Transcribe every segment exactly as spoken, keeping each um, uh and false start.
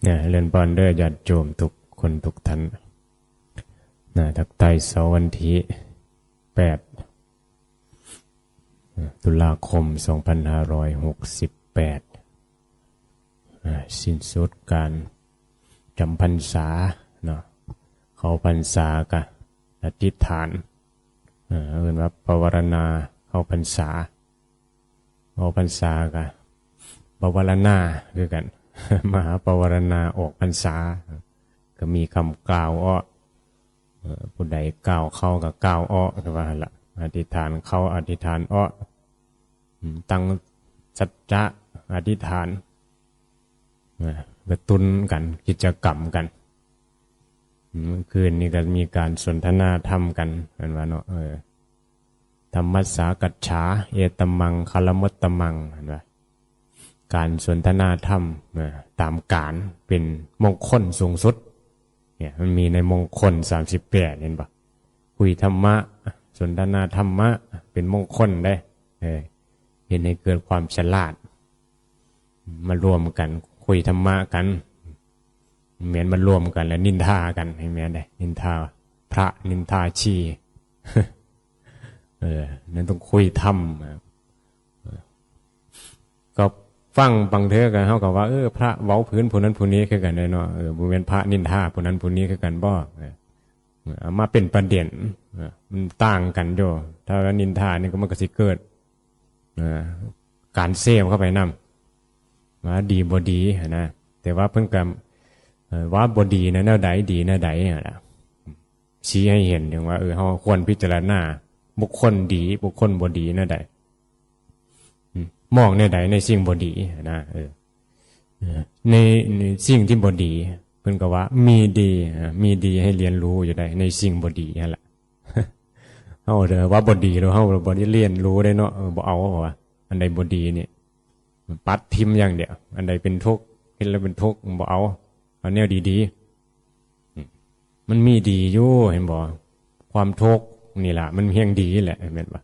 นะเจริญพรเด้อญาติโยมทุกคนทุกท่านนะทักทายเช้าวันที่แปดนะตุลาคมสองพันห้าร้อยหกสิบแปดนะสิ้นสุดการจำพรรษาเนาะเข้าพรรษากะอธิษฐาน เอ่อเอิ้นว่าปวารณาเข้าพรรษาเข้าพรรษากะปวารณาคือกัน มหาปวารณาออกพรรษา ก็มีคำกล่าวอ้อเอ่อผู้ใดกล่าวเข้าก็กล่าวอ้อคือว่าหั่นละอธิษฐานเข้าอธิษฐานอ้ออืมตั้งสัจจะอธิษฐานนะกระตุ้นกันกิจกรรมกัน เมื่อคืนนี้ก็มีการสนทนาธรรมกันเห็นว่าเนาะเออธรรมัสสากัจฉาเอตมังคารมุตตมังเห็นว่าการสนทนาธรรมเออตามการเป็นมงคลสูงสุดเนี่ยมันมีในมงคลสามสิบแปดเห็นปะคุยธรรมะสนทนาธรรมะเป็นมงคลได้เออเห็นให้เกิดความฉลาด มารวมกันคุยธรรมะกันแม่นมารวมกันแล้วนินทากันให้แม่นได้นินทาพระนินทาชีเออนั่นต้องคุยธรรมอ่ะก็ฟังบางเทื่อกันเฮาก็ว่าเออพระเว้าพื้นผู้นั้นผู้นี้คือกันเด้เนาะเออบ่แม่นพระนินทาผู้นั้นผู้นี้คือกันบ่เออเอามาเป็นประเด็นเออมันต่างกันอยู่ถ้าว่านินทานี่ก็มันก็สิเกิด นะการเสพเข้าไปนำว่าดีบ่ดีหั้นนะแต่ว่าเพิ่นก็เอ่อว่าบ่ดีนะแนวใดดีแนวใดหั้นนะชี้ให้เห็นถึงว่าเออเฮาควรพิจารณาบุคคลดีบุคคลบ่ดีแนวใดอืมมองแนวใดในสิ่งบ่ดีหั้นนะเออเออในในสิ่งที่บ่ดีเพิ่นก็ว่ามีดีอ่ามีดีให้เรียนรู้อยู่ได้ในสิ่งบ่ดีนั่นแหละ เฮาเด้อว่าบ่ดีแล้วเฮาบ่ได้เรียนรู้ได้เนาะเออบ่เอาว่าอันใดบ่ดีนี่ปัดทิ่มอย่างเดียวอันใดเป็นทุกข์เห็นแล้วเป็นทุกข์บ่เอาเอาแนวดีๆอืมมันมีดีอยู่เห็นบ่ความทุกข์นี่ล่ะมันแฮงดีแหละแม่นบ่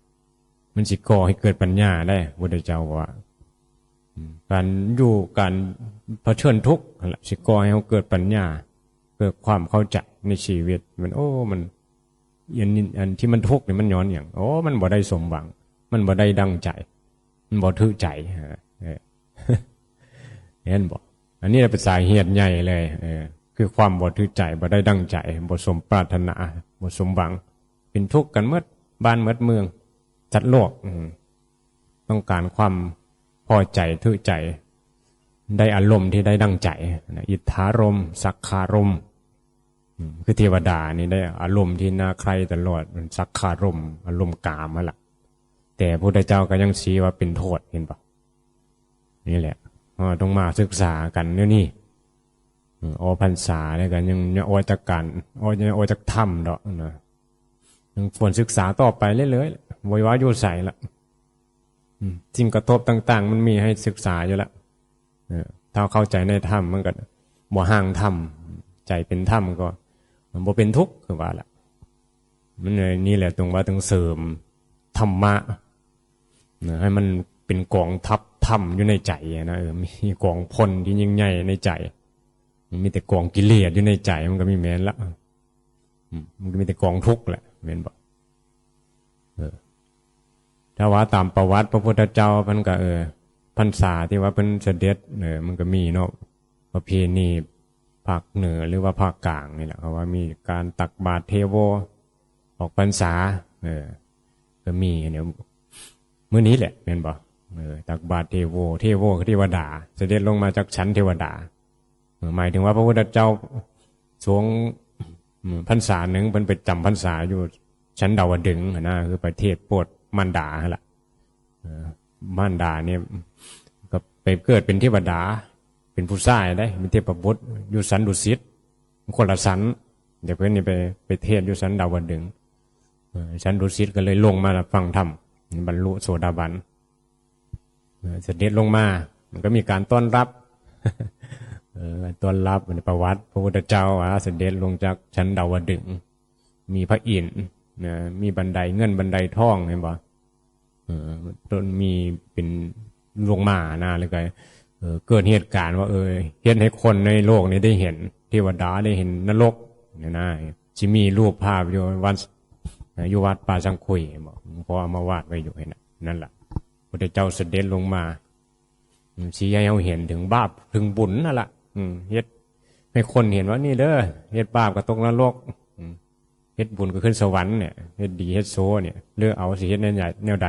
มันสิก่อให้เกิดปัญญาได้พุทธเจ้าว่าอืมการอยู่การเผชิญทุกข์นั่นแหละสิก่อให้เฮาเกิดปัญญา เกิดความเข้าใจในชีวิตมันโอ้มันอันนี้อันที่มันทุกข์นี่มันย้อนหยังโอ้มันบ่ได้สมหวัง มันบ่ได้ดังใจ มันบ่ถือใจเออเออ เห็นบ่อันนี้เป็นสาเหตุใหญ่เลยเออคือความบ่ถือใจบ่ได้ดังใจบ่สมปรารถนาบ่สมหวัง เป็นทุกข์กันหมดบ้านหมดเมืองสัตว์โลกอืมต้องการความพอใจถือใจ ได้อารมณ์ที่ได้ดังใจนะอิทธารมณ์สักขารมณ์ อืมคือเทวดานี่ได้อารมณ์ที่น่าใคร่ตลอดมันสักขารมณ์อารมณ์กามนั่นแหละแต่พระพุทธเจ้าก็ยังชี้ว่าเป็นโทษเห็นปะนี่แหละเราต้องมาศึกษากันเนี่ยนี่อืมออกพรรษาแล้วกันยังยังออกจากการออกยังออกจากถ้ำดอกนะยังควรศึกษาต่อไปเรื่อยๆโวยวายอยู่ใส่ละ อืมสิ่งกระทบต่างๆ มันมีให้ศึกษาอยู่แล้วเออถ้าเข้าใจในธรรมมันก็บ่ห่างธรรมใจเป็นธรรมก็มันบ่เป็นทุกข์คือว่าละมันเลยนี่แหละตรงว่าต้องเสริมธรรมะนะให้มันเป็นกองทัพธรรมอยู่ในใจนะเออมีกองพลที่ยิ่งใหญ่ในใจมันมีแต่กองกิเลสอยู่ในใจมันก็มีแม้นละ อืมมันก็มีแต่กองทุกข์แหละแม่นบ่เออถ้าว่าตามประวัติพระพุทธเจ้าเพิ่นก็เออพรรษาที่ว่าเพิ่นเสด็จเออมันก็มีเนาะประเพณีภาคเหนือหรือว่าภาคกลางนี่แหละเขาว่ามีการตักบาตรเทโวออกพรรษาเออก็มีเนี่ยมื้อนี้แหละแม่นบ่เออตักบาตรเทโวเทโวคือเทวดา เสด็จลงมาจากชั้นเทวดา หมายถึงว่าพระพุทธเจ้าสวงอืมพรรษาหนึ่งเพิ่นไปจำพรรษาอยู่ชั้นดาวดึงส์หั้นนะคือประเทศโปรดมารดาหั่นล่ะเออมารดาเนี่ยก็ไปเกิดเป็นเทวดา เป็นผู้ชายได้เป็นเทพบุตรอยู่ชั้นดุสิตคนละชั้นเดี๋ยวเพิ่นนี่ไปไปเทศน์อยู่ชั้นดาวดึงส์เออชั้นดุสิตก็เลยลงมาฟังธรรมบรรลุโสดาบัน เออเสด็จลงมา มันก็มีการต้อนรับ เออต้อนรับในประวัติพระพุทธเจ้าอ่ะเสด็จลงจากชั้นดาวดึงส์มีพระอินทร์นะมีบันไดเงินบันไดทองเห็นบ่เออต้นมีเป็นลงมานะแล้วก็ เออ เกิดเหตุการณ์ว่า เออ เฮ็ดให้คนในโลกนี้ได้เห็น เทวดาได้เห็นนรกเนี่ยนะ สิมีรูปภาพอยู่วัด อยู่วัดป่าสังคุย บอก หลวงพ่อเอามาวาดไว้อยู่ เห็นน่ะ นั่นล่ะ พุทธเจ้าเสด็จลงมา อืม สิให้เฮาเห็นถึงบาปถึงบุญนั่นล่ะ อืม เฮ็ดให้คนเห็นว่า นี่เด้อ เฮ็ดบาปก็ตกนรก อืม เฮ็ดบุญก็ขึ้นสวรรค์เนี่ย เฮ็ดดีเฮ็ดโซเนี่ย เลือกเอาสิเฮ็ดแนวใด แนวใด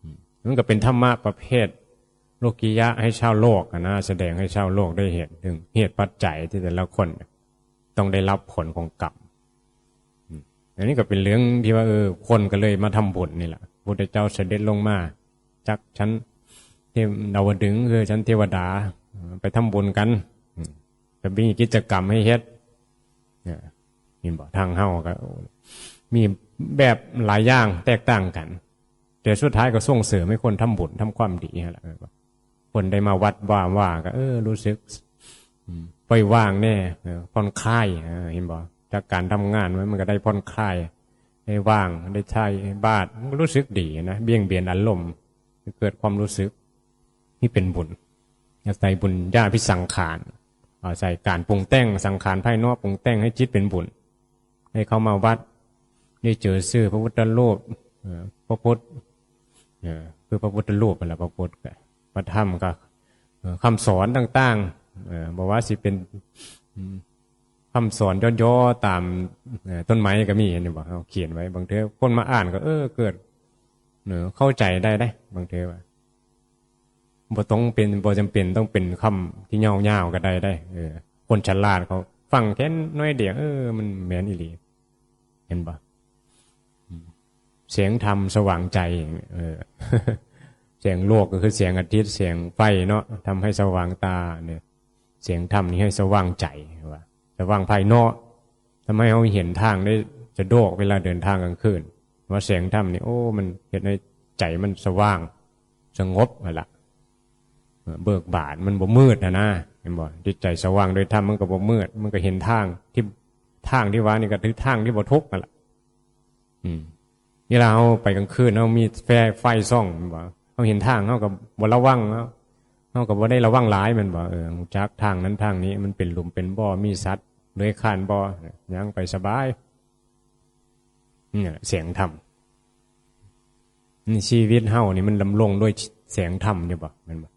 อืม มันก็เป็นธรรมะประเภทโลกิยะ ให้ชาวโลกอะนะ แสดงให้ชาวโลกได้เห็นถึงเหตุปัจจัยที่แต่ละคนต้องได้รับผลของกรรม อืม อันนี้ก็เป็นเรื่องที่ว่า เออ คนก็เลยมาทำบุญนี่แหละ พุทธเจ้าเสด็จลงมาจากชั้นเทพดาวดึงส์ คือชั้นเทวดา ไปทำบุญกัน อืม ก็มีกิจกรรมให้เฮ็ด เนี่ย เห็นบ่ ทางเฮาก็มีแบบหลายอย่างแตกต่างกัน แต่สุดท้ายก็ส่งเสริมให้คนทำบุญทำความดีนั่นแหละ เออ คนได้มาวัดว่า ว่าก็ เออ รู้สึก อืม ปล่อยวางแน่ เออ ผ่อนคลาย เออ เห็นบ่ จากการทำงานมัน มันก็ได้ผ่อนคลาย ได้ว่าง ได้ใช้บาตร มันก็รู้สึกดีนะ เบี่ยงเบนอารมณ์ เกิดความรู้สึก นี่เป็นบุญ อาศัยบุญญาภิสังขาร อาศัยการปรุงแต่งสังขารภายนอก ปรุงแต่งให้จิตเป็นบุญ ให้เข้ามาวัด ได้เจอชื่อพระพุทธรูป เอ่อ พระพุทธ เอ่อ คือพระพุทธรูปนั่นแหละ พระพุทธก็ พระธรรมก็ เอ่อ คำสอนต่างๆ เอ่อ บ่ว่าสิเป็น อืม คำสอนย่อๆ ตาม เอ่อ ต้นไม้ก็มี เห็นบ่ เขาเขียนไว้ บางเทื่อคนมาอ่านก็ เออ เกิด เออ เข้าใจได้เด้ บางเทื่อว่า บ่ต้องเป็น บ่จำเป็นต้องเป็นคำที่ยาวๆ ก็ได้เด้ เออ คนฉลาดเขาฟังแค่น้อยเดียว เออ มันแม่นอีหลี เห็นบ่ อืม แสงธรรมสว่างใจ เออ แสงโลกก็คือแสงอาทิตย์ แสงไฟเนาะ ทำให้สว่างตาเนี่ย แสงธรรมนี่ให้สว่างใจ ว่า สว่างภายนอก ทำให้เราเห็นทางได้สะดวกเวลาเดินทางกลางคืน ว่าแสงธรรมนี่ โอ้ มันเฮ็ดให้ใจมันสว่าง สงบนั่นล่ะ เออ เบิกบาน มันบ่มืดนะนะ เห็นบ่ จิตใจสว่างโดยธรรม มันก็บ่มืด มันก็เห็นทางที่ ทางที่ว่านี่ก็คือทางที่บ่ทุกข์นั่นล่ะ อืม เวลาเราไปกลางคืน เรามีไฟ ไฟส่อง เห็นบ่ เราเห็นทาง เราก็บ่ระวัง เรา เราก็บ่ได้ระวังหลาย แม่นบ่ เออ รู้จักทางนั้นทางนี้ มันเป็นหลุมเป็นบ่อ มีสัตว์เลื้อยคลานบ่ ย่างไปสบาย เนี่ย แสงธรรม นี่ชีวิตเฮานี่มันดำรงด้วยแสงธรรมอยู่บ่ แม่นบ่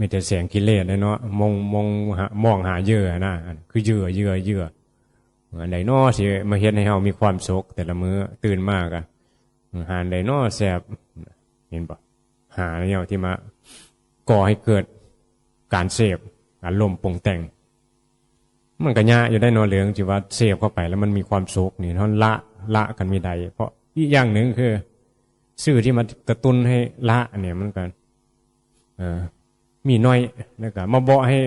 มีแต่แสงกิเลสเลยเนาะ มอง มองหา มองหาเหยื่อนะ อันคือเหยื่อ เหยื่อ เหยื่อ อันใดน้อสิมาเฮ็ดให้เฮามีความสุข แต่ละมื้อตื่นมาก็ หาอันใดน้อแซ่บ เห็นบ่ หาแนวที่มาก่อให้เกิดการเสพอารมณ์ปรุงแต่ง มันก็ยากอยู่ได้เนาะ เรื่องที่ว่าเสพเข้าไปแล้วมันมีความสุขนี่ เฮาละ ละกันไม่ได้ เพราะอีกอย่างหนึ่งคือ สื่อที่มากระตุ้นให้ละเนี่ยมันก็ เอ่อ มีน้อย แล้วก็มาบอกให้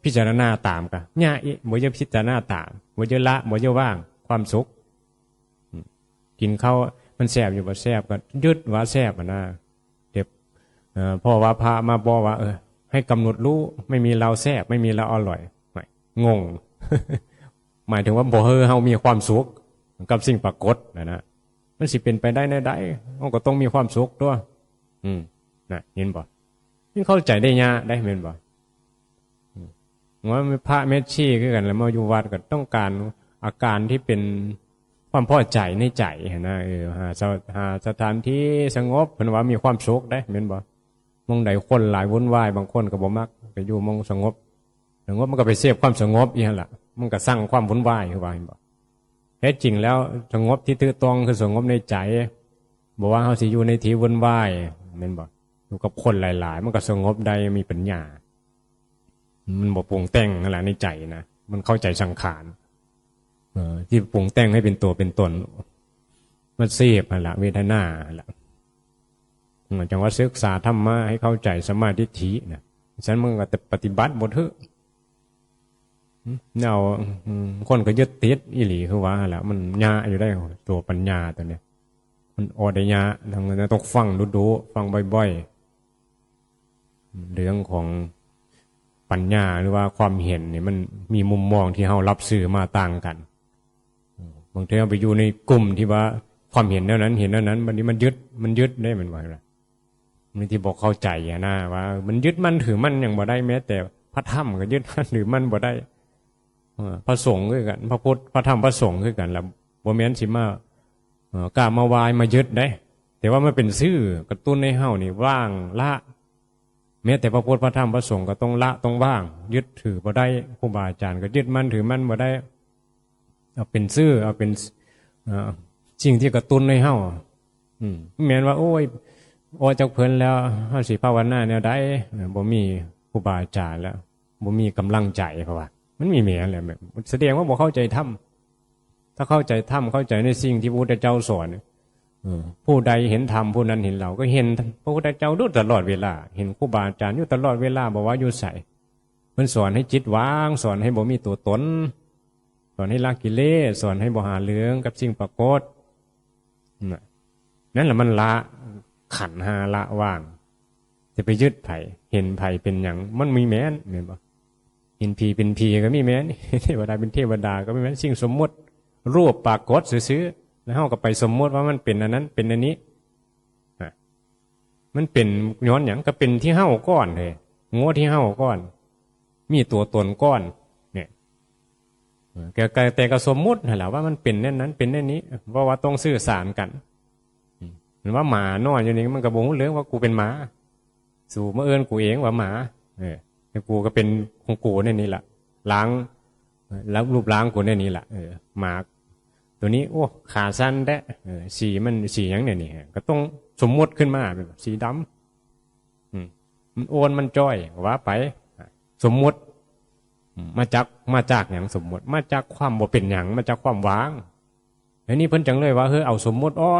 พิจารณาตามก็ยากอีก บ่อยากพิจารณาตาม บ่อยากละ บ่อยากวางความสุข อืม กินข้าวมันแซ่บอยู่บ่ แซ่บก็ยึดว่าแซ่บอะนะ เดี๋ยว เอ่อ เพราะว่าพระมาบอกว่า เออ ให้กำหนดรู้ ไม่มีเราแซ่บ ไม่มีเราอร่อย ไม่ งง หมายถึงว่าบ่ให้เฮามีความสุขกับสิ่งปรากฏนะนะ มันสิเป็นไปได้แนวใด เฮาก็ต้องมีความสุขตัว อืม นะ เห็นบ่ มันเข้าใจได้ยากได้ แม่นบ่ อืม ว่าพระแม่ชีคือกัน แล้วมาอยู่วัดก็ต้องการอาการที่เป็นความพอใจในใจหั้นนะ เออ หาสถ- หาสถานที่สงบ เพิ่นว่ามีความสุขได้ แม่นบ่ หม่องใดคนหลายวุ่นวาย บางคนก็บ่มัก ไปอยู่หม่องสงบ สงบมันก็ไปเสพความสงบอีกหั่นล่ะ มันก็สร้างความวุ่นวาย คือว่า เห็นบ่ แท้จริงแล้วสงบที่ถูกต้องคือสงบในใจ บ่ว่าเฮาสิอยู่ในที่วุ่นวาย แม่นบ่ อยู่กับคนหลายๆ มันก็สงบได้ มีปัญญา มันบ่ปรุงแต่งนั่นแหละในใจนะ มันเข้าใจสังขาร เอ่อ ที่ปรุงแต่งให้เป็นตัวเป็นตน มันเสพหั่นล่ะ เวทนาหั่นล่ะ อืม จังว่าศึกษาธรรมะให้เข้าใจสัมมาทิฏฐินะ ฉะนั้นมันก็ปฏิบัติบ่ถืก อืม เอา อืม คนก็ยึดติดอีหลีคือว่าหั่นล่ะ มันยากอยู่ได้ ตัวปัญญาตัวเนี้ย มันออกได้ยาก ดังนั้นต้องฟังดุๆ ฟังบ่อยๆ เรื่องของปัญญาหรือว่าความเห็นนี่มันมีมุมมองที่เฮารับซื้อมาต่างกัน บางทีเฮาไปอยู่ในกลุ่มที่ว่าความเห็นแนวนั้น เห็นแนวนั้น บัดนี้มันยึด มันยึดได้ มันว่าหั่นล่ะ มีที่บอกเข้าใจอะนะ ว่ามันยึดมั่นถือมั่นยังบ่ได้ แม้แต่พระธรรมก็ยึดมั่นถือมั่นบ่ได้ เออ พระสงฆ์คือกัน พระพุทธ พระธรรม พระสงฆ์คือกัน แล้วบ่แม่นสิมา เอ่อกล้ามาวายมายึดได้ แต่ว่ามันเป็นซื่อกระตุ้นให้เฮานี่ว่างละ แม้แต่พระพุทธ พระธรรม พระสงฆ์ก็ต้องละ ต้องว่าง ยึดถือบ่ได้ ครูบาอาจารย์ก็ยึดมั่นถือมั่นบ่ได้ เอาเป็นซื่อ เอาเป็น เอ่อ สิ่งที่กระตุ้นให้เฮา อืม แม่นว่า โอ้ย ออกจากเพิ่นแล้ว เฮาสิภาวนาแนวใด เออ บ่มีครูบาอาจารย์แล้ว บ่มีกำลังใจ เพราะว่า มันมีแม่นแหละ แสดงว่าบ่เข้าใจธรรม ถ้าเข้าใจธรรม เข้าใจในสิ่งที่พระพุทธเจ้าสอน เออ ผู้ใดเห็นธรรม ผู้นั้นเห็นเรา ก็เห็นพระพุทธเจ้าอยู่ตลอดเวลา เห็นครูบาอาจารย์อยู่ตลอดเวลา บ่ว่าอยู่ไส เพิ่นสอนให้จิตว่าง สอนให้บ่มีตัวตน สอนให้ละกิเลส สอนให้บ่หาเรื่องกับสิ่งปรากฏ น่ะ นั่นแหละมันละขันธ์ห้า ละว่าง จะไปยึดไผ เห็นไผเป็นหยัง มันมีแม่น แม่นบ่ เห็นผีเป็นผีก็มีแม่น เห็นเทวดาเป็นเทวดาก็มีแม่น สิ่งสมมุติ รูปปรากฏซื่อๆ แล้วเฮาก็ไปสมมุติว่ามันเป็นอันนั้น เป็นอันนี้ อ่ะ มันเป็นย้อนหยัง ก็เป็นที่เฮาก่อนเลย งัวที่เฮาก่อน มีตัวตนก่อน เนี่ย เออ แต่ แต่ แต่ก็สมมุติหั่นแหละว่ามันเป็นแนวนั้น เป็นแนวนี้ เพราะว่าต้องสื่อสารกัน อืม มันว่าหมาน้อยอยู่นี่ มันก็บ่ฮู้เรื่องว่ากูเป็นหมา สูมาเอิ้นกูเองว่าหมา เออ แต่กูก็เป็นของกูแนวนี้ล่ะ ล้าง เออ แล้วรูปร่างกูแนวนี้ล่ะ เออ หมาตัวนี้ โอ้ ขาสั้นแท้ เออ สีมันสีหยังเนี่ยนี่ ก็ต้องสมมุติขึ้นมาเป็นสีดำ อืม มันอ้วนมันจ้อย ว่าไป สมมุติ อืม มาจาก มาจากหยัง สมมุติ มาจากความบ่เป็นหยัง มาจากความว่าง อันนี้เพิ่นจั่งเลยว่า เฮ้ย เอาสมมุติอ้อ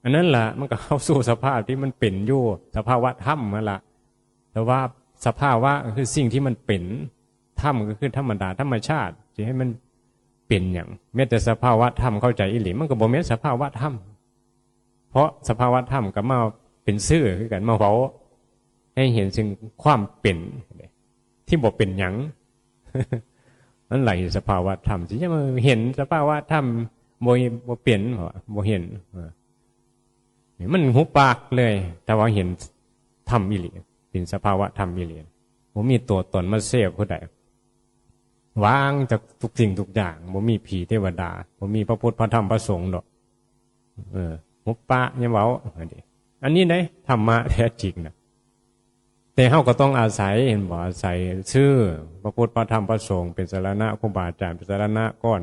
อันนั้นล่ะ มันก็เข้าสู่สภาพที่มันเป็นอยู่ สภาวะธรรมนั่นล่ะ แต่ว่าสภาวะคือสิ่งที่มันเป็น ธรรมก็คือธรรมดา ธรรมชาติ สิให้มันเป็นหยัง แม้แต่สภาวะธรรมเข้าใจอีหลี มันก็บ่แม่นสภาวะธรรม เพราะสภาวะธรรมก็มาเป็นซื่อคือกัน มาเว้าให้เห็นซึ่งความเป็น ที่บ่เป็นหยัง นั่นแหละสภาวะธรรม ที่จะมาเห็นสภาวะธรรมบ่ บ่เป็น บ่เห็น เออ นี่มันหุบปากเลย แต่ว่าเห็นธรรมอีหลี เป็นสภาวะธรรมอีหลี บ่มีตัวตนมาเสพผู้ใด ว่างจากทุกสิ่งทุกอย่าง บ่มีผีเทวดา บ่มีพระพุทธ พระธรรม พระสงฆ์ดอก เออ หุบปาก อย่าเว้า อันนี้ อันนี้ได้ธรรมะแท้จริงนะ แต่เฮาก็ต้องอาศัย เห็นบ่ อาศัยซื่อ พระพุทธ พระธรรม พระสงฆ์ เป็นสรณะ ครูบาอาจารย์เป็นสรณะก่อน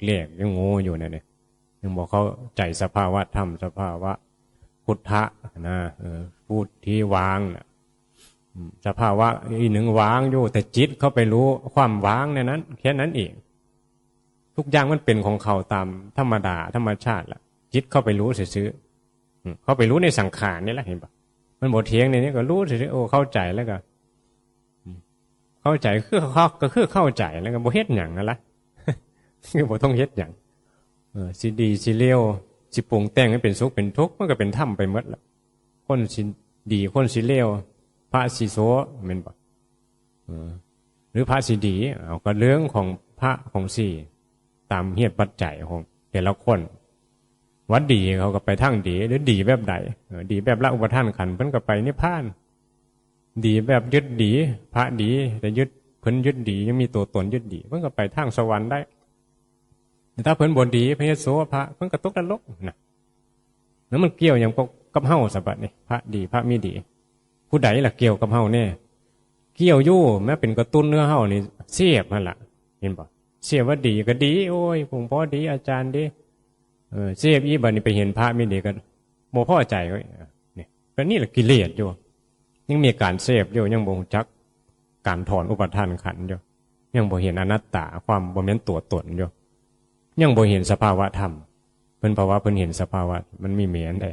แรกๆ ยังโง่อยู่นั่นเนี่ย ยังบ่เข้าใจสภาวะธรรม สภาวะพุทธะนะ เออ ผู้ที่ว่างน่ะ อืม สภาวะอีหนึ่งว่างอยู่ แต่จิตเข้าไปรู้ความว่างในนั้น แค่นั้นเอง ทุกอย่างมันเป็นของเขาตามธรรมดา ธรรมชาติละ จิตเข้าไปรู้ซื่อๆ อืม เข้าไปรู้ในสังขารนี่แหละ เห็นปะ มันบ่เที่ยงในนี้ก็รู้ซื่อๆ โอ้ เข้าใจแล้วก็ อืม เข้าใจคือเข้า ก็คือเข้าใจแล้วก็บ่เฮ็ดหยังนั่นละ คือบ่ต้องเฮ็ดหยัง เออ สิดีสิเลว สิปรุงแต่งให้เป็นสุขเป็นทุกข์ มันก็เป็นธรรมไปหมดละ คนสิดี คนสิเลว พระสิโส แม่นบ่ เออ หรือพระสิดี เอาก็เรื่องของพระของสิ ตามเหตุปัจจัยของแต่ละคน ว่าดีเขาก็ไปทางดี หรือดีแบบใด เออ ดีแบบละอุปาทานขันธ์ เพิ่นก็ไปนิพพาน ดีแบบยึดดี พระดี แต่ยึด เพิ่นยึดดี ยังมีตัวตนยึดดี เพิ่นก็ไปทางสวรรค์ได้ แต่ถ้าเพิ่นบ่ดี พระเยซู พระ เพิ่นก็ตกนรกนะ แล้วมันเกี่ยวหยังกับ กับเฮาซะบัดนี้ พระดี พระมีดี ผู้ใดล่ะเกี่ยวกับเฮาแน่ เกี่ยวอยู่ แม้เป็นกระตุ้นเฮือเฮานี่ เสพหั่นล่ะ เห็นบ่ เสพว่าดีก็ดี โอ้ย ผมพอดี อาจารย์ดี เออ เสพอีก บัดนี้ไปเห็นพระมีดีก็บ่พอใจเว้ย นี่ ก็นี่แหละกิเลสอยู่ ยังมีการเสพอยู่ ยังบ่รู้จักการถอนอุปาทานขันธ์อยู่ ยังบ่เห็นอนัตตา ความบ่แม่นตัวตนอยู่ ยังบ่เห็นสภาวะธรรม เพิ่น เพราะว่าเพิ่นเห็นสภาวะ มันมีแม่นได้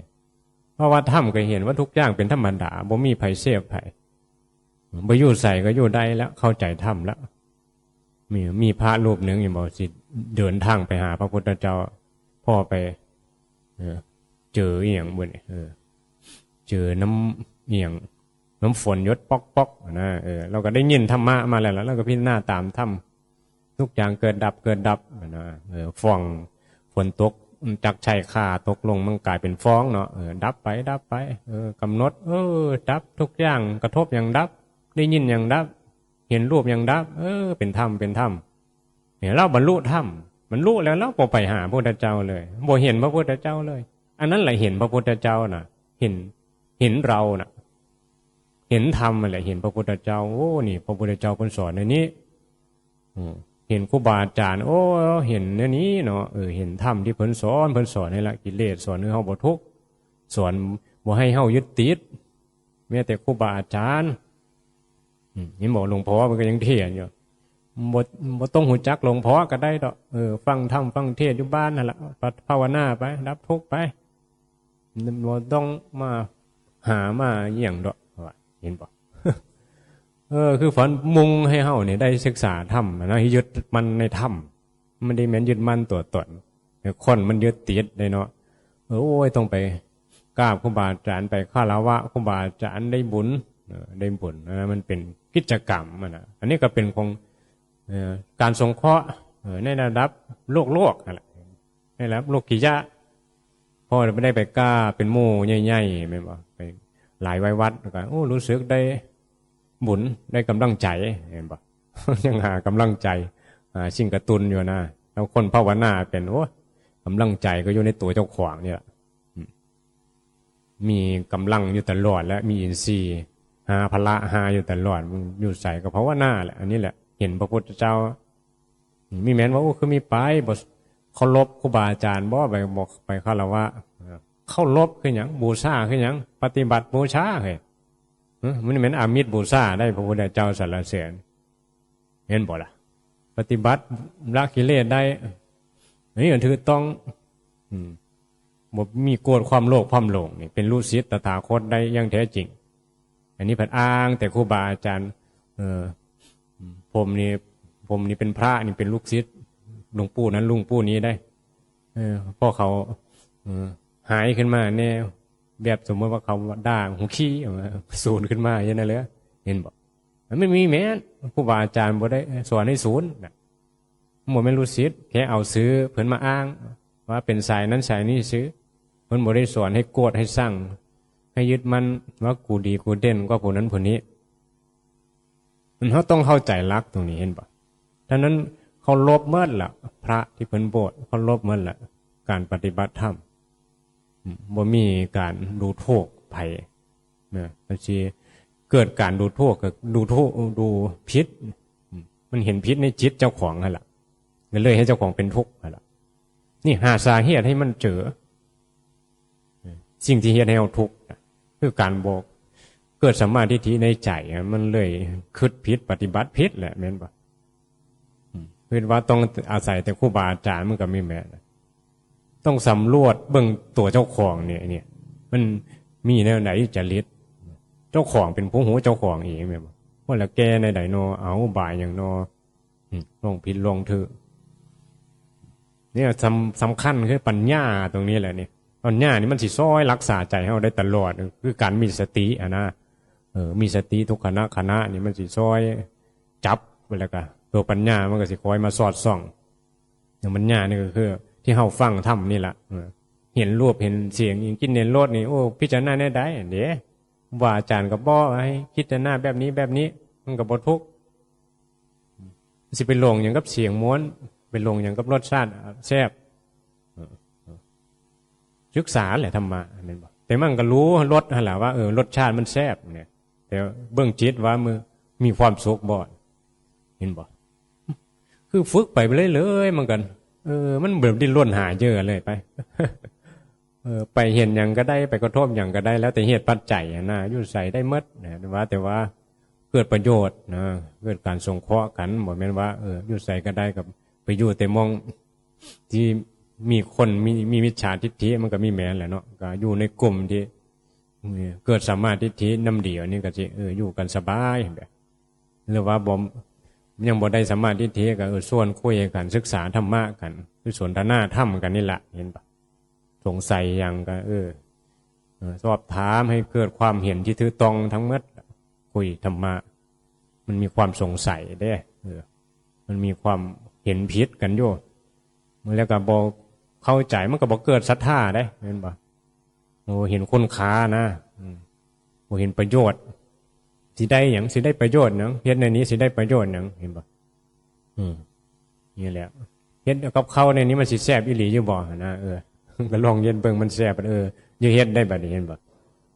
ภาวะธรรมก็เห็นว่าทุกอย่างเป็นธรรมดา บ่มีไผเสพไผ บ่อยู่ไสก็อยู่ได้แล้ว เข้าใจธรรมแล้ว มี มีพระรูปหนึ่งอยู่บ่ สิเดินทางไปหาพระพุทธเจ้า พ้อไป เออ เจออีหยังบุนี่ เออ เจอน้ำอีหยัง น้ำฝนหยดป๊อกๆ นะ เออ เราก็ได้ยินธรรมะมาแล้ว แล้วเราก็พิจารณาตามธรรม ทุกอย่างเกิดดับ เกิดดับ นะ เออ ฟ้องฝนตก จักใช้ค่าตกลงมันกลายเป็นฟองเนาะ เออ ดับไป ดับไป เออ กำหนด เออ ดับทุกอย่าง กระทบอย่างดับ ได้ยินอย่างดับ เห็นรูปอย่างดับ เออ เป็นธรรม เป็นธรรม เนี่ย เราบรรลุธรรม บรรลุแล้วเราบ่ไปหาพระพุทธเจ้าเลย บ่เห็นพระพุทธเจ้าเลย อันนั้นแหละเห็นพระพุทธเจ้าน่ะ เห็น เห็นเราน่ะ เห็นธรรมนั่นแหละ เห็นพระพุทธเจ้า โอ้ นี่ พระพุทธเจ้าเพิ่นสอนในนี้ อืม เห็นครูบาอาจารย์ โอ้ เห็นในนี้เนาะ เออ เห็นธรรมที่เพิ่นสอน เพิ่นสอนให้ละกิเลส สอนให้เฮาบ่ทุกข์ สอนบ่ให้เฮายึดติด แม้แต่ครูบาอาจารย์ อืม เห็นบอกหลวงพ่อมันก็ยังเถียงอยู่ บ่ บ่ต้องรู้จักหลวงพ่อก็ได้ดอก เออ ฟังธรรมฟังเทศน์อยู่บ้านนั่นละ ภาวนาไป ดับทุกข์ไป บ่ต้องมาหามาอหย่างดอก ว่า เห็นบ่ เออ คือเพิ่นมุ่งให้เฮาเนี่ยได้ศึกษาธรรมนะ ให้ยึดมั่นในธรรม มันได้แม่นยึดมั่นตัวตน แต่คนมันยึดติดได้เนาะ เออ โอ้ย ต้องไปกราบครูบาอาจารย์ ไปคารวะครูบาอาจารย์ ได้บุญ เออ ได้บุญนะ มันเป็นกิจกรรมอะนะ อันนี้ก็เป็นของ เอ่อ การสงเคราะห์ เอ่อ ในระดับโลกโลกนั่นแหละ ในระดับโลกิยะ เพราะไม่ได้ไปกล้าเป็นหมู่ใหญ่ๆ แม่นบ่ ไปหลายวัยวัด แล้วก็ โอ้ รู้สึกได้บุญ ได้กำลังใจ แม่นบ่ ยังหากำลังใจ หาสิ่งกระตุ้นอยู่นะ แล้วคนภาวนาเป็น โอ้ กำลังใจก็อยู่ในตัวเจ้าของนี่แหละ อืม มีกำลังอยู่ตลอด และมีอินทรีย์ หาพละหาอยู่ตลอด อยู่ไสก็ภาวนาแหละ อันนี้แหละ เห็นพระพุทธเจ้า มีแม่นว่า โอ้ คือมีไป บ่เคารพครูบาอาจารย์บ่ ไป บ่ไปคารวะ เคารพคือหยัง บูชาคือหยัง ปฏิบัติบูชาเฮ้ย เอ้อ มันแม่นอามิสบูชาได้ พระพุทธเจ้าสรรเสริญ เห็นบ่ล่ะ ปฏิบัติละกิเลสได้ อันนี้ก็ถือต้อง อืม บ่มีโกรธความโลภความหลง นี่เป็นลูกศิษย์ตถาคตได้อย่างแท้จริง อันนี้เพิ่นอ้างแต่ครูบาอาจารย์ เออ ผมนี่ ผมนี่เป็นพระนี่เป็นลูกศิษย์หลวงปู่นั้นหลวงปู่นี้ได้ เออ พอเขา เออ หายขึ้นมาแน่ แบบสมมติว่าเขาด่าหูขี้ออกมา สูนขึ้นมาอย่างนั้นเลย เห็นบ่ มันไม่มีแม่น ครูบาอาจารย์บ่ได้สอนให้สูนน่ะ บ่แม่นลูกศิษย์ แค่เอาชื่อเพิ่นมาอ้าง ว่าเป็นสายนั้นสายนี้ซื่อ เพิ่นบ่ได้สอนให้โกรธให้ซัง ให้ยึดมั่นว่ากูดีกูเด่นกว่าผู้นั้นผู้นี้ มัน เราต้องเข้าใจหลักตรงนี้ เห็นบ่ ฉะนั้นเคารพหมดล่ะ พระที่เพิ่นโบสถ์ เคารพหมดล่ะ การปฏิบัติธรรม อืม บ่มีการดูถูกไผนะ มันสิเกิดการดูถูก ก็ดูถูก ดูผิด อืม มันเห็นผิดในจิตเจ้าของนั่นล่ะ ก็เลยให้เจ้าของเป็นทุกข์นั่นล่ะ นี่หาสาเหตุให้มันเจอ สิ่งที่เฮ็ดให้เราทุกข์น่ะ คือการบอก เกิดสัมมาทิฏฐิในใจอะ มันเลยคิดผิด ปฏิบัติผิดแหละ แม่นบ่ อืม คิดว่าต้องอาศัยแต่ครูบาอาจารย์ มันก็มีแม่น ต้องสำรวจเบิ่งตัวเจ้าของเนี่ย เนี่ย มันมีแนวไหนจริต เจ้าของเป็นผู้รู้เจ้าของเองแม่นบ่ ว่าแล้วแก้แนวใดนอ เอาบายหยังนอ อืม ลองผิดลองถืก เนี่ย สำ- สำคัญคือปัญญาตรงนี้แหละนี่ ปัญญานี่มันสิซอยรักษาใจเราได้ตลอด คือการมีสติอะนะ เออ มีสติทุกขณะขณะนี่มันสิซอยจับไว้ แล้วก็ตัวปัญญามันก็สิคอยมาสอดส่อง อย่างปัญญานี่ก็คือ ที่เราฟังธรรมนี่แหละ เออ เห็นรูปเห็นเสียง กินเห็นรสนี่ โอ้ พิจารณาแนวใดเด้ ว่าอาจารย์ก็บอกให้พิจารณาแบบนี้แบบนี้ มันก็บ่ทุกข์ สิไปหลงหยังกับเสียงม่วน ไปหลงหยังกับรสชาติแซ่บ ศึกษาแหละธรรมะ แม่นบ่ แต่มันก็รู้รสหั่นล่ะว่า เออ รสชาติมันแซ่บเนี่ย แต่เบิ่งจิตว่ามันมีความสุขบ่ เห็นบ่ คือฝึกไปเรื่อยๆ มันก็ เออ มันแบบดิ้นรนหาเหยื่อเลยไป เออ ไปเห็นหยังก็ได้ ไปกระทบหยังก็ได้ แล้วแต่เหตุปัจจัยอะนะ อยู่ไสได้หมดนะ ว่าแต่ว่าเกิดประโยชน์นะ เกิดการสงเคราะห์กัน บ่แม่นว่า เออ อยู่ไสก็ได้ ก็ไปอยู่แต่หม่องที่มีคนมี- มีมิจฉาทิฏฐิ มันก็มีแม่นแหละเนาะ ก็อยู่ในกลุ่มที่ เออ เกิดสัมมาทิฏฐินำเดียวนี่ก็สิ เออ อยู่กันสบายแบบ หรือว่าบ่ ยังบ่ได้สัมมาทิฏฐิก็ เออ ชวนคุยกัน ศึกษาธรรมะกัน คือสนทนาธรรมกันนี่แหละ เห็นปะ สงสัยหยังก็ เออ เออ สอบถามให้เกิดความเห็นที่ถูกต้องทั้งหมด คุยธรรมะ มันมีความสงสัยเด้ เออ มันมีความเห็นผิดกันอยู่ แล้วก็บ่ เข้าใจมันก็บ่เกิดศรัทธาเด้ เห็นบ่ โอ้ เห็นคุณค่านะ อืม บ่เห็นประโยชน์ สิได้หยัง สิได้ประโยชน์หยัง เฮ็ดแนวนี้สิได้ประโยชน์หยัง เห็นบ่ อืม นี่แหละ เฮ็ดกับข้าวแนวนี้มันสิแซ่บอีหลีอยู่บ่ นะ เออ ก็ลองเฮ็ดเบิ่งมันแซ่บ เออ อย่าเฮ็ดได้บัดนี้ เห็นบ่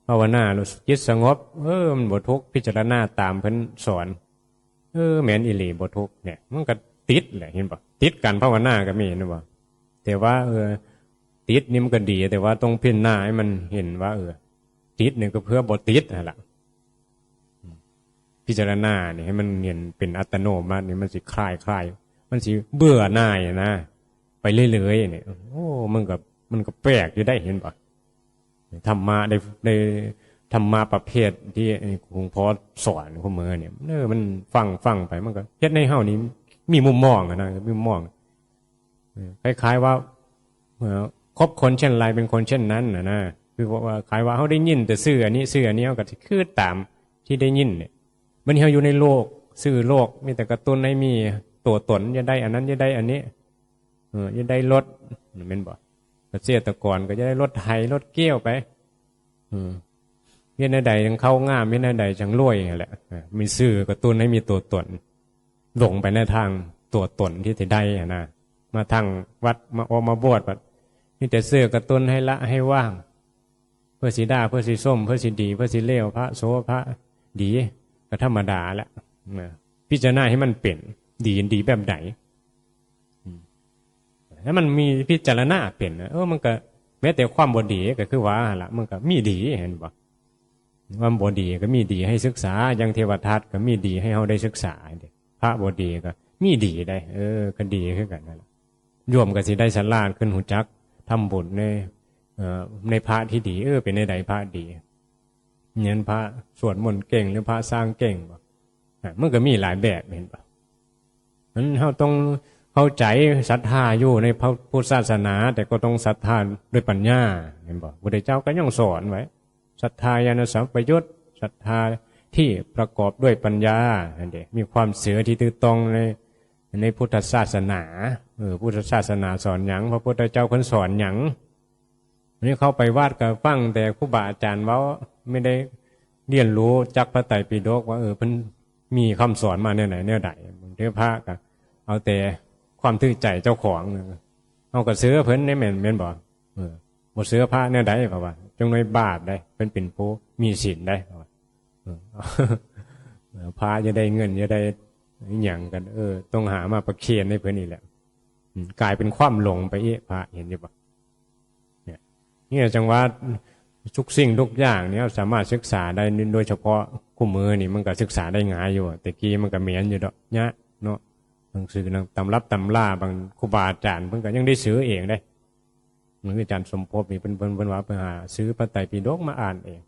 ภาวนา จิตสงบ เออ มันบ่ทุกข์ พิจารณาตามเพิ่นสอน เออ แม่นอีหลี บ่ทุกข์ เนี่ย มันก็ติดแหละ เห็นบ่ ติดการภาวนาก็มี เห็นบ่ แต่ว่า เออ ติดนี่มันก็ดี แต่ว่าต้องพิจารณาให้มันเห็นว่า เออ ติดนี่ก็เพื่อบ่ติดนั่นล่ะ พิจารณานี่ให้มันเห็นเป็นอัตโนมัตินี่ มันสิคลาย คลาย มันสิเบื่อหน่ายนะ ไปเรื่อยๆ เนี่ย โอ้ มันก็ มันก็แปลกอยู่ได้ เห็นบ่ ธรรมะได้ ได้ ธรรมะประเภทที่หลวงพ่อสอนคุมื้อเนี่ย เออ มันฟัง ฟังไป มันก็เฮ็ดให้เฮานี่มีมุมมองอะนะ มีมุมมอง เออ คล้ายๆว่า เอ่อ คบคนเช่นไรเป็นคนเช่นนั้นน่ะนะ คือว่า คล้ายว่าเฮาได้ยินแต่ชื่ออันนี้ ชื่ออันนี้ เฮาก็สิคือตามที่ได้ยินเนี่ย บัดนี้เฮาอยู่ในโลก ชื่อโลก มีแต่กระตุ้นให้มีตัวตน อย่าได้อันนั้น อย่าได้อันนี้ เออ อย่าได้รถ แม่นบ่ เกษตรกรก็อย่าได้รถไถ รถเกี่ยวไป อืม เฮ็ดแนวใดจั่งเข้างาม เฮ็ดแนวใดจั่งรวยนั่นแหละ เออ มีชื่อกระตุ้นให้มีตัวตน หลงไปในทางตัวตนที่สิได้หั้นนะ มาทางวัด มาออกมาบวชบัด มีแต่ชื่อกระตุ้นให้ละให้วาง เพื่อสิด่า เพื่อสิชม เพื่อสิดี เพื่อสิเลว พระโส พระดี ก็ธรรมดาแหละ นะ พิจารณาให้มันเป็น ดี ดีแบบใด อืม ถ้ามันมีพิจารณาเป็นนะ เออ มันก็ แม้แต่ความบ่ดีก็คือว่าหั่นล่ะ มันก็มีดี เห็นบ่ ความบ่ดีก็มีดีให้ศึกษา อย่างเทวทัตก็มีดีให้เฮาได้ศึกษาเด้ พระบ่ดีก็มีดีได้ เออ ก็ดีคือกันนั่นล่ะ โยมก็สิได้ฉลาดขึ้น ฮู้จักทำบุญใน เอ่อ ในพระที่ดี เออ เป็นแนวใดพระดี เห็นพระสวดมนต์เก่งหรือพระสร้างเก่งบ่ อ่ะ มันก็มีหลายแบบ เห็นบ่ นั้นเฮาต้องเข้าใจ ศรัทธาอยู่ในพระพุทธศาสนา แต่ก็ต้องศรัทธาด้วยปัญญา เห็นบ่ พระพุทธเจ้าก็ยังสอนไว้ ศรัทธาญาณสัมปยุต ศรัทธาที่ประกอบด้วยปัญญา นั่นเด้ มีความเชื่อที่ถูกต้องใน ในพุทธศาสนา เออ พุทธศาสนาสอนหยัง พระพุทธเจ้าเพิ่นสอนหยัง อันนี้เข้าไปวัดก็ฟังแต่ครูบาอาจารย์เว้า ไม่ได้เรียนรู้จักพระไตรปิฎกว่า เออ เพิ่นมีคำสอนมาแนวไหนแนวใด บางทีพระก็เอาแต่ความถือใจเจ้าของ เออ เฮาก็เชื่อเพิ่นได้แม่น แม่นบ่ เออ บ่เชื่อพระแนวใด เพราะว่าจั่งน้อยบาปได้ เพิ่นเป็นผู้มีศีลได้ เพราะว่า เออ พระจะได้เงินจะได้อิหยังกัน เออ ต้องหามาประเคนให้เพิ่นนี่แหละ อืม กลายเป็นความหลงไปอีก พระ เห็นอยู่บ่ เนี่ย เนี่ยจั่งว่าทุกสิ่งทุกอย่างเนี่ยสามารถศึกษาได้ โดยเฉพาะคู่มื้อนี่มันก็ศึกษาได้ง่ายอยู่ แต่กี้มันก็แม่นอยู่ดอก ยะ เนาะ หนังสือ ตำรับตำรา บางครูบาอาจารย์เพิ่นก็ยังได้ซื้อเองเด้ เหมือนอาจารย์สมภพนี่ เพิ่น เพิ่น เพิ่นว่าไปหาซื้อพระไตรปิฎกมาอ่านเอง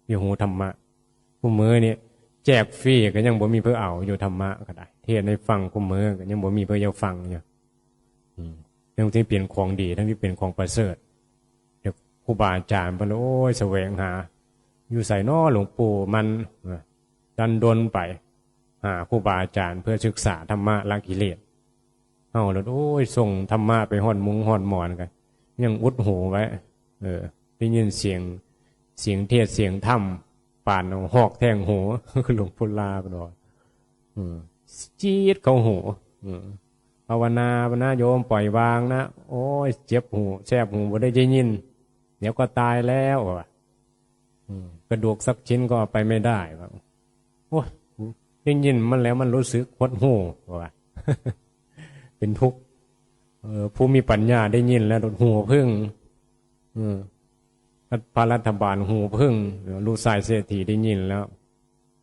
อยู่หูธรรมะ คู่มื้อนี่แจกฟรีก็ยังบ่มีเพิ่นเอาอยู่ ธรรมะก็ได้ เทศน์ให้ฟังคู่มื้อก็ยังบ่มีเพิ่นอยากฟังอยู่ อืม ทั้งที่เป็นของดี ทั้งที่เป็นของประเสริฐ แต่ครูบาอาจารย์เพิ่น โอ้ย แสวงหา อยู่ไสน้อหลวงปู่มัน ดันด้นไปหาครูบาอาจารย์เพื่อศึกษาธรรมะละกิเลส เฮาแล้ว โอ้ย ส่งธรรมะไปฮอดมุ้งฮอดหมอนกัน ยังอุดหูไว้ เออ ได้ยินเสียง เสียงเทศน์เสียงธรรม ปานเอาหอกแทงหู หลวงปู่ลาเพิ่นว่า อืม จี๊ดเข้าหู อืม ภาวนา ภาวนาโยม ปล่อยวางนะ โอ้ย เจ็บหู แสบหู บ่ได้ยิน เดี๋ยวก็ตายแล้ว ว่า อืม กระดูกสักชิ้นก็เอาไปไม่ได้ ว่า โอ้ย ได้ยินมันแล้วมันรู้สึกหดหู่ ว่า เป็นทุกข์ เออ ผู้มีปัญญาได้ยินแล้วหดหู่ผึ้ง อืม พระรัฐบาลหูผึ้ง ลูกชายเศรษฐีได้ยินแล้ว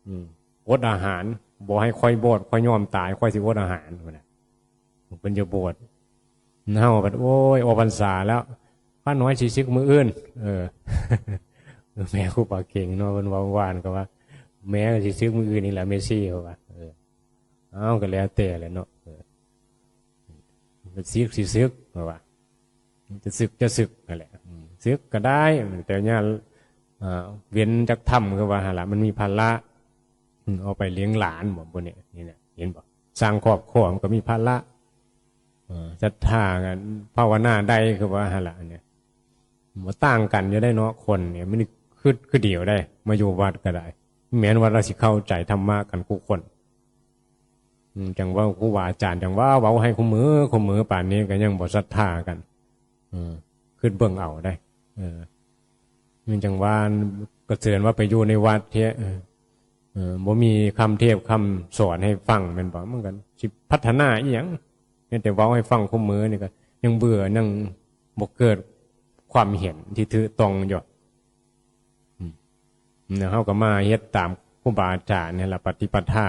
อืม อดอาหาร บ่ให้ข้อยบวช ข้อยยอมตาย ข้อยสิอดอาหาร ว่านะ เพิ่นจะบวช เฮาบัด โอ้ย ออกพรรษาแล้ว พระน้อยสิสึกมื้ออื่น เออ แม่ครูบาเก่งเนาะ เพิ่นเว้าหวานก็ว่า แม่ก็สิสึกมื้ออื่นนี่แหละ แม่ชี เขาว่า เออ เอ้า ก็แล้วแต่แหละเนาะ เออ สิสึก สิสึก เขาว่า จะสึก จะสึกนั่นแหละ อืม สึกก็ได้ แต่เนี่ย เอ่อ เว้นจากธรรม คือว่าหั่นล่ะ มันมีภาระ อืม เอาไปเลี้ยงหลานบ่ บ่เนี่ย นี่แหละ เห็นบ่ สร้างครอบครัวมันก็มีภาระ เออ ศรัทธากัน ภาวนาได้คือว่าหั่นล่ะเนี่ย บ่ต่างกันอยู่ได้เนาะ คนเนี่ยมันคือ คือเดียวได้ มาอยู่วัดก็ได้ แม้นว่าเราสิเข้าใจธรรมะกันคู่คน อืม จังว่าครูบาอาจารย์จังว่าเว้าให้คู่มือ คู่มือป่านนี้ก็ยังบ่ศรัทธากัน เออ คือเบิ่งเอาได้ เออ มันจังว่าก็เชิญว่าไปอยู่ในวัดเถาะ เออ เออ บ่มีคำเทศน์คำสอนให้ฟังแม่นบ่ มันก็สิพัฒนาอีหยัง มีแต่เว้าให้ฟังคู่มือนี่ก็ยังเบื่อ ยังบ่เกิดความเห็นที่ถูกต้องอยู่ อืม แล้วเฮาก็มาเฮ็ดตามครูบาอาจารย์นี่ล่ะ ปฏิปทา